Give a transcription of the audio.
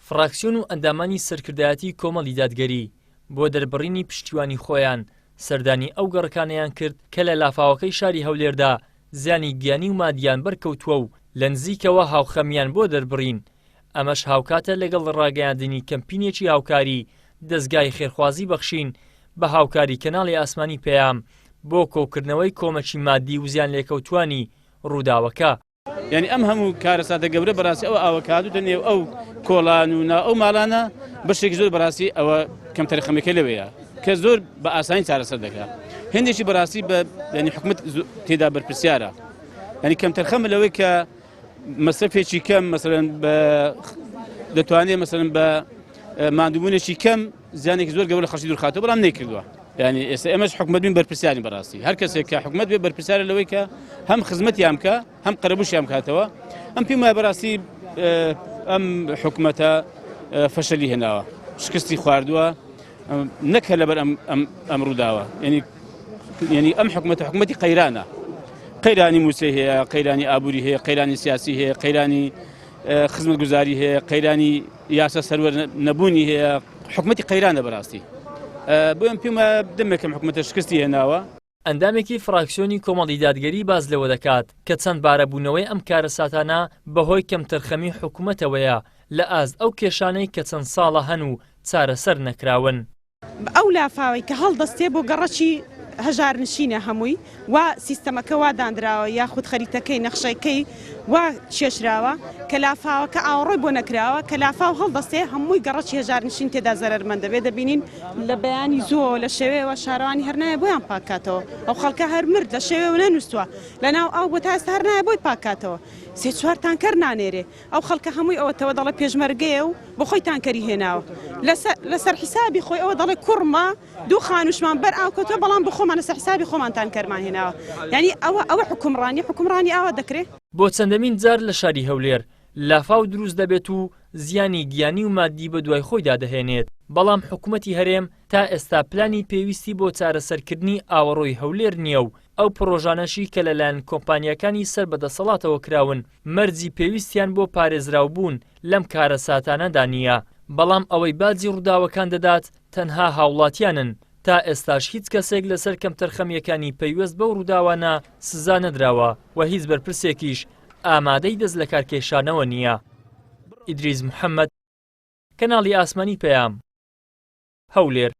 فراکسیۆن و ئەندامانی سەرکردایەتی کۆمەڵی دادگەری بۆ دەربڕینی پشتیوانی خۆیان سەردانی ئەو گەڕەکانەیان کرد کە لە لافاوەکەی شاری هەولێردا زیانی گیانی و مادیان بەرکەوتووە و لە نزیکەوە هاوخەمیان بۆ دەربڕین، ئەمەش هاوکاتە لەگەڵ ڕاگەیاندنی کەمپینێکی هاوکاری دەزگای خێرخوازی بەخشین بە هاوکاری کەناڵی ئاسمانی پەیام بۆ کۆکردنەوەی کۆمەکی مادی و زیانلێکەوتووانی ڕووداوەکە. یانی ئەم هەموو کارەساتە گەورە بەڕاستی ئەو ئاوە کە هاتووتە نێو ئەو کۆڵان و ناو ئەو ماڵانە بەشێکی زۆر بەڕاستی ئەوە کەمتەرخەمیەکە لەوەیە کە زۆر بە ئاسانی چارەسەر دەکرا هەندێکی بەڕاستی بە یعنی حکومت تێدا بەرپرسیارە یعنی کەمتەرخەمە لەوەی کە مەسرفێکی کەم مەسەلەن بە دەتوانێت مەسەلەن بە ماندووبوونێکی کەم زیانێکی زۆر گەورە لە خەڵکی دوورخاتەوە بەڵام نەیکردووە یعنی ئێستا ئێمەش حکومت بین بەرپرسیارین بەڕاستی هەر کەسێک کە حکومت بێ بەرپرسیارە لەوەی کە هەم خزمەتیان بکە هەم قەرەبووشیان بکاتەوە ئەم پێم وایە بەڕاستی ئەم حکومەتە فەشەلی هێناوە شکستی خواردووە نەک هەر لەبەر ئەم ڕووداوە یعنی یعنی ئەم حکومەتە حکومەتی قەیرانە قەیرانی مووچەی هەیە قەیرانی ئابووری هەیە قەیرانی سیاسی هەیە قەیرانی خزمەتگوزاری هەیە قەیرانی یاسا سەروەر نەبوونی هەیە حکومەتی قەیرانە بەڕاستی بۆیان پێم دەمێکم حکومەتە شکستی هێناوە. ئەندامێکی فراکسیۆنی کۆمەڵی دادگەری باس لەوە دەکات کە چەند بارەبوونەوەی ئەم کارەساتانە بەهۆی کەمتەرخەمی حکومەتەوەیە لە ئاست ئەو کێشانەی کە چەند ساڵە هەن و چارەسەر نەکراون. ئەو لافاوەی کە هەڵدەستێ بۆ گەڕەکی هەژارنشینە هەمووی وا سیستەمەکە وا دانراوە یاخود خەریتەکەی نەخشەکەی وا کێشراوە کە لافاوەکە ئاوەڕۆی بۆ نەکراوە کە لافاو هەڵدەستێ هەمووی گەڕەکی هەژارنشین تێدا زەرەرمەند دەبێ دەبینین لە بەیانی زووەوە لە شەوێوە شارەوانی هەر نایە بۆیان پاک کاتەوە ئەو خەڵکە هەر مرد لە شەوێوە نەنووستووە لەناو ئاو بۆ تا ئێستا هەر نایە بۆی پاک کاتەوە سێ چوار تانکەر نانێرێ ئەو خەڵکە هەمووی ئەوەتەوە دەڵێ پێشمەرگەیە و بۆ خۆی تانکەری هێناوە لەسەر حیسابی خۆی ئەوە دەڵێ کوڕمە دوو خانوشمان بەر ئاو کەوتووە بەڵام بۆ خۆمان لەسەر حیسابی خۆمان تانکەرمان هێناوە یانی ئەوە ئەوە حوکمڕانی حوکمڕانی ئاوا دەکرێ؟ بۆ چەندەمین جار لە شاری هەولێر لافاو دروست دەبێت و زیانی گیانی و مادی بەدوای خۆیدا دەهێنێت، بەڵام حکومەتی هەرێم تا ئێستا پلانی پێویستی بۆ چارەسەرکردنی ئاوەڕۆی هەولێر نییە و ئەو پڕۆژانەشی کە لەلایەن کۆمپانیاکانی سەر بە دەسەڵاتەوە کراون مەرجی پێویستیان بۆ پارێزراوبوون لەم کارەساتانەدا نییە، بەڵام ئەوەی باجی ڕووداوەکان دەدات تەنها هاوڵاتیانن، تا ئێستاش هیچ کەسێک لەسەر کەمتەرخەمییەکانی پەیوەست بەو ڕووداوانە سزا نەدراوە و هیچ بەرپرسێکیش ئامادەی دەست لەکارکێشانەوە نییە. ئیدریس محەمەد، کەناڵی ئاسمانی پەیام، هەولێر.